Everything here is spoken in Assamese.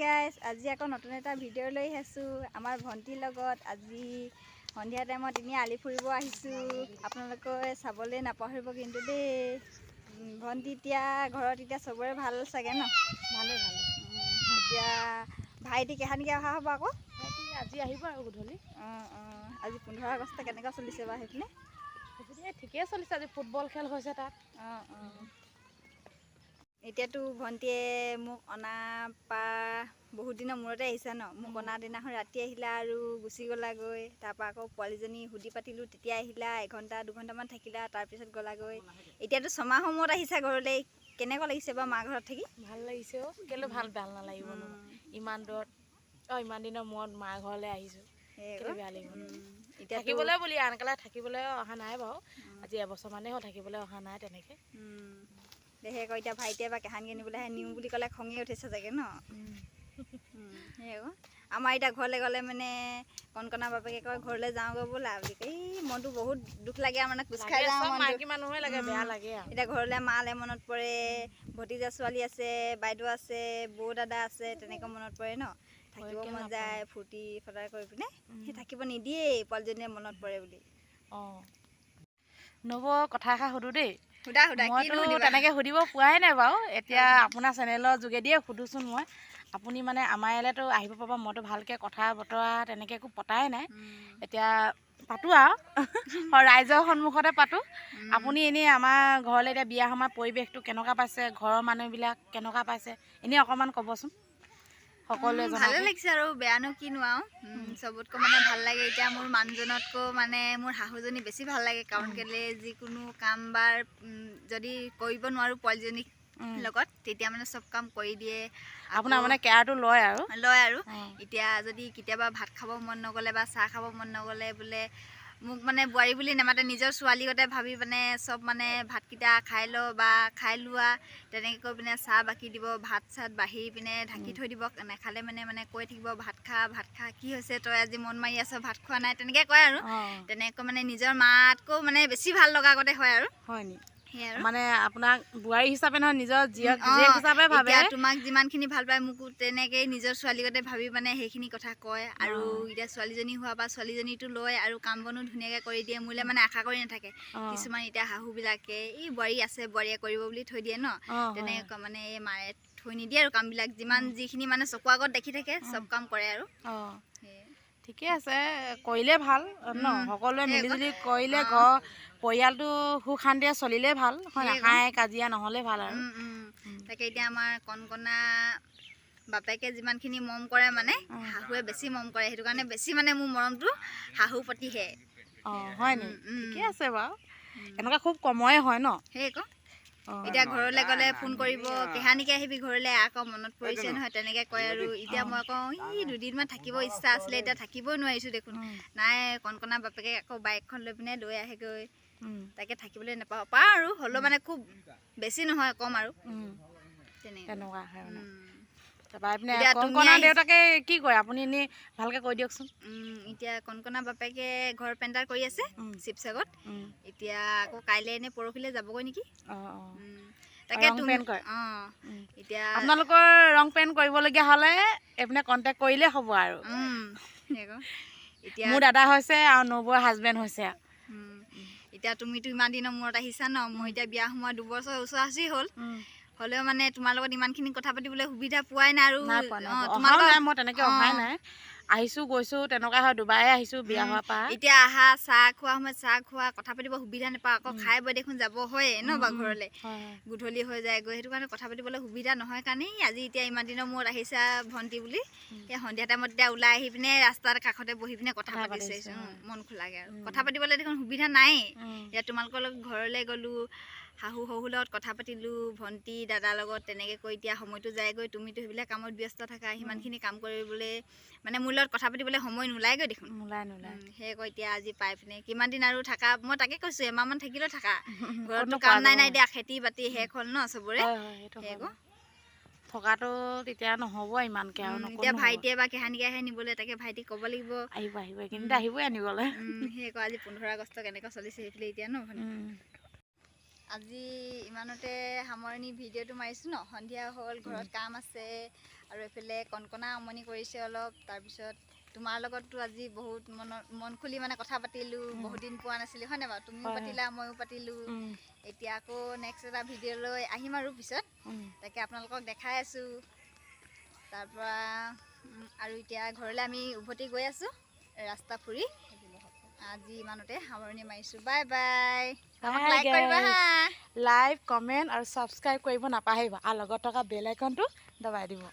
গাইজ, আজি আকৌ নতুন এটা ভিডিঅ' লৈ আহিছোঁ আমাৰ ভণ্টিৰ লগত। আজি সন্ধিয়া টাইমত এনেই আলি ফুৰিব আহিছোঁ, আপোনালোকে চাবলৈ নাপাহৰিব কিন্তু দেই। ভণ্টি এতিয়া ঘৰত এতিয়া চবৰে ভাল চাগে ন? ভালে ভালে। এতিয়া ভাইটি কেহানিকৈ অহা হ'ব আকৌ? ভাইটি আজি আহিব আৰু গধূলি। অঁ অঁ আজি 15 আগষ্ট কেনেকুৱা চলিছে বাৰু সেইপিনে? সেইপিনে ঠিকেই চলিছে, আজি ফুটবল খেল হৈছে তাত। অঁ অঁ এতিয়াতো ভণ্টিয়ে মোক অনাৰ পৰা বহুত দিনৰ মূৰতে আহিছে ন? মোক অনা দিনাখন ৰাতি আহিলা আৰু গুচি গ'লাগৈ। তাৰপৰা আকৌ পোৱালীজনী সুধি পাতিলোঁ, তেতিয়া আহিলা, এঘণ্টা দুঘণ্টামান থাকিলা, তাৰপিছত গ'লাগৈ। এতিয়াতো ছমাহৰ মূৰত আহিছা ঘৰলৈ, কেনেকুৱা লাগিছে বাৰু মা ঘৰত থাকি? ভাল লাগিছে অ', কেলৈ ভাল ভাল নালাগিবনো, ইমান দূৰত অঁ ইমান দিনৰ মূৰত মা ঘৰলৈ আহিছোঁ, কেলৈ বেয়া লাগিব। এতিয়া থাকিবলৈ বুলি আনকালে থাকিবলৈ অহা নাই বাৰু, আজি এবছৰমানেই হ'ল থাকিবলৈ অহা নাই তেনেকৈ। দেহে আকৌ এতিয়া ভাইটিয়ে বা কেহান কিনিবলৈহে নিওঁ বুলি ক'লে খঙেই উঠিছে চাগে ন? সেই আকৌ আমাৰ এতিয়া ঘৰলৈ গ'লে মানে কণকণা বাপেকে কয় ঘৰলৈ যাওঁগৈ ব'লা বুলি কয়, এই মনটো বহুত দুখ লাগে আৰু মানে কোচ খাই যাওঁ মনটো। মানুহে লাগে, বেয়া লাগে। এতিয়া ঘৰলৈ মালে মনত পৰে, ভতিজা ছোৱালী আছে, বাইদেউ আছে, বৌ দাদা আছে, তেনেকৈ মনত পৰে ন? থাকিব মন যায়, ফূৰ্তি ফাৰ্তা কৰি পিনে সেই থাকিব নিদিয়েই পোৱালীজনীয়ে মনত পৰে বুলি। অঁ নবৌ, কথা এষাৰ সুধো দেই। সুধা সুধা। মইতো তেনেকৈ সুধিব পোৱাই নাই বাৰু, এতিয়া আপোনাৰ চেনেলৰ যোগেদিয়ে সুধোচোন মই। আপুনি মানে আমাৰ ইয়ালৈতো আহিব পাব, মইতো ভালকৈ কথা বতৰা তেনেকৈ একো পতাই নাই, এতিয়া পাতোঁ আৰু ৰাইজৰ সন্মুখতে পাতোঁ। আপুনি এনেই আমাৰ ঘৰলৈ এতিয়া বিয়া সোমাৰ পৰিৱেশটো কেনেকুৱা পাইছে, ঘৰৰ মানুহবিলাক কেনেকুৱা পাইছে, এনেই অকণমান ক'বচোন সকলোৱে। ভালে লাগিছে আৰু বেয়ানো কিনো আৰু, চবতকৈ মানে ভাল লাগে এতিয়া মোৰ মানুহজনতকৈ মানে মোৰ শাহুজনী বেছি ভাল লাগে। কাৰণ কেলৈ যিকোনো কাম বাৰ যদি কৰিব নোৱাৰোঁ পোৱালীজনীক লগত, তেতিয়া মানে চব কাম কৰি দিয়ে। আপোনাৰ মানে কেয়াৰটো লয় আৰু? লয় আৰু। এতিয়া যদি কেতিয়াবা ভাত খাব মন নগ'লে বা চাহ খাব মন নগ'লে বোলে মোক মানে বোৱাৰী বুলি নামাতে, নিজৰ ছোৱালীগতে ভাবি মানে চব মানে ভাতকেইটা খাই ল বা খাই লোৱা তেনেকৈ কৈ পিনে চাহ বাকি দিব, ভাত চাত বাঢ়ি পিনে ঢাকি থৈ দিব, নাখালে মানে মানে কৈ থাকিব ভাত খা ভাত খা, কি হৈছে তই আজি মন মাৰি আছ ভাত খোৱা নাই, তেনেকৈ কয় আৰু। তেনেকৈ মানে নিজৰ মাতকৈও মানে বেছি ভাল লগা আগতে হয় আৰু। হয় নি? মানে আপোনাক বোৱাৰী হিচাপে নহয়, নিজৰ জীয়েক হিচাপে ভাবে। তোমাক যিমানখিনি ভাল পায় মোকো তেনেকেই নিজৰ ছোৱালীগতে ভাবি মানে সেইখিনি কথা কয়। আৰু এতিয়া ছোৱালীজনী হোৱাৰ পৰা ছোৱালীজনীটো লয় আৰু কাম বনো ধুনীয়াকৈ কৰি দিয়ে, মোলৈ মানে আশা কৰি নাথাকে। কিছুমান এতিয়া শাহুবিলাকে এই বোৱাৰী আছে বোৱাৰীয়ে কৰিব বুলি থৈ দিয়ে ন, তেনেকুৱা মানে এই মায়ে থৈ নিদিয়ে আৰু কামবিলাক, যিমান যিখিনি মানে চকুৰ আগত দেখি থাকে চব কাম কৰে আৰু। ঠিকে আছে, কৰিলে ভাল ন, সকলোৱে মিলিজুলি কৰিলে ঘৰ পৰিয়ালটো সুখ শান্তিৰে চলিলে ভাল হয়, হাই কাজিয়া নহ'লে ভাল আৰু। তাকে এতিয়া আমাৰ কণকণা বাপেকে যিমানখিনি মৰম কৰে মানে শাহুৱে বেছি মৰম কৰে, সেইটো কাৰণে বেছি মানে মোৰ মৰমটো শাহুৰ প্ৰতিহে। অঁ হয় নি? ঠিকে আছে বাৰু, এনেকুৱা খুব কময়ে হয় ন? সেই আকৌ এতিয়া ঘৰলৈ গ'লে ফোন কৰিব, কেহানিকে আহিবি ঘৰলৈ, আকৌ মনত পৰিছে নহয় তেনেকৈ কয় আৰু। এতিয়া মই কওঁ ই দুদিনমান থাকিব ইচ্ছা আছিলে, এতিয়া থাকিবই নোৱাৰিছোঁ দেখোন। নাই কণকণা বাপেকে আকৌ বাইকখন লৈ পিনে লৈ আহেগৈ, তাকে থাকিবলৈ নাপাওঁ, পাওঁ আৰু হ'লেও মানে খুব বেছি নহয়, কম আৰু তেনেকুৱা হয় মানে। তাৰপৰা এইপিনে কণকণা দেউতাকে কি কৰে আপুনি এনেই ভালকৈ কৈ দিয়কচোন। এতিয়া কণকণা বাপেকে ঘৰ পেণ্টাৰ কৰি আছে শিৱসাগৰত, এতিয়া আকৌ কাইলৈ এনে পৰহিলৈ যাবগৈ নেকি। তাকে অঁ এতিয়া আপোনালোকৰ ৰং পেইণ্ট কৰিবলগীয়া হ'লে এইপিনে কণ্টেক্ট কৰিলেই হ'ব আৰু। এতিয়া মোৰ দাদা হৈছে আৰু নবৌৰ হাজবেণ্ড হৈছে। এতিয়া তুমিতো ইমান দিনৰ মূৰত আহিছা ন, মই এতিয়া বিয়া সোমোৱা 2 বছৰ ওচৰা ওচৰি হ'ল, হ'লেও মানে তোমাৰ লগত ইমানখিনি কথা পাতিবলৈ সুবিধা পোৱাই নাই আৰু। তোমালোকৰ মই তেনেকৈ অহাই নাই, আহিছোঁ গৈছোঁ তেনেকুৱা হয়, দুবাৰে আহিছোঁ বিয়া হোৱাৰ পৰা। এতিয়া আহা চাহ খোৱা সময়ত চাহ খোৱা কথা পাতিব সুবিধা নাপাওঁ, আকৌ খাই বৈ দেখোন যাব হয়ে ন বাৰু ঘৰলৈ, গধূলি হৈ যায়গৈ, সেইটো কাৰণে কথা পাতিবলৈ সুবিধা নহয় কাৰণেই আজি এতিয়া ইমান দিনৰ মূৰত আহিছা ভণ্টি বুলি এই সন্ধিয়া টাইমত এতিয়া ওলাই আহি পিনে ৰাস্তাৰ কাষতে বহি পিনে কথা পাতিছে, মন খোলাকৈ আৰু কথা পাতিবলৈ দেখোন সুবিধা নায়েই। এতিয়া তোমালোকৰ লগত ঘৰলৈ গ'লোঁ, শাহু শহুৰ লগত কথা পাতিলোঁ, ভণ্টি দাদাৰ লগত তেনেকৈ কৈ এতিয়া সময়টো যায়গৈ। তুমিতো সেইবিলাক কামত ব্যস্ত থাকা, সিমানখিনি কাম কৰিবলৈ মানে মোৰ লগত কথা পাতিবলৈ সময় নোলায়গৈ দেখোন। নোলায় নোলায়। সেয়ে কৈ এতিয়া আজি পাই পিনে কিমান দিন আৰু থাকা, মই তাকে কৈছোঁ এমাহমান থাকিলেও থাকা, ঘৰততো কাম নাই নাই, এতিয়া খেতি বাতি শেষ হ'ল ন চবৰে। সেয়ে আকৌ থকাটো তেতিয়া নহ'ব ইমানকৈ আৰু। এতিয়া ভাইটিয়ে বা কেহানিকে আহে নিবলৈ, তাকে ভাইটিক ক'ব লাগিব। আহিব আহিব, এইখিনিতে আহিবই আনিবলৈ। সেয়ে আকৌ আজি 15 আগষ্ট কেনেকুৱা চলিছে সেইফালে এতিয়া ন। আজি ইমানতে সামৰণি ভিডিঅ'টো মাৰিছোঁ ন। সন্ধিয়া হ'ল, ঘৰত কাম আছে। আৰু এইফালে কণকণা আমনি কৰিছে অলপ। তাৰপিছত তোমাৰ লগততো আজি বহুত মন খুলি মানে কথা পাতিলোঁ, বহুত দিন পোৱা নাছিলোঁ, হয় নাই বাৰু? তুমিও হয়। পাতিলা, ময়ো পাতিলোঁ। এতিয়া আকৌ নেক্সট এটা ভিডিঅ' লৈ আহিম আৰু পিছত, তাকে আপোনালোকক দেখাই আছোঁ। তাৰপৰা আৰু এতিয়া ঘৰলৈ আমি উভতি গৈ আছোঁ ৰাস্তা ফুৰি। আজি ইমানতে সামৰণি মাৰিছোঁ, বাই বাই। আমাক বাই লাইক কৰিবা guys. হা। লাইক, কমেণ্ট আৰু ছাবস্ক্ৰাইব কৰিব নাপাহৰিব আৰু লগত থকা বেল আইকনটো দবাই দিব।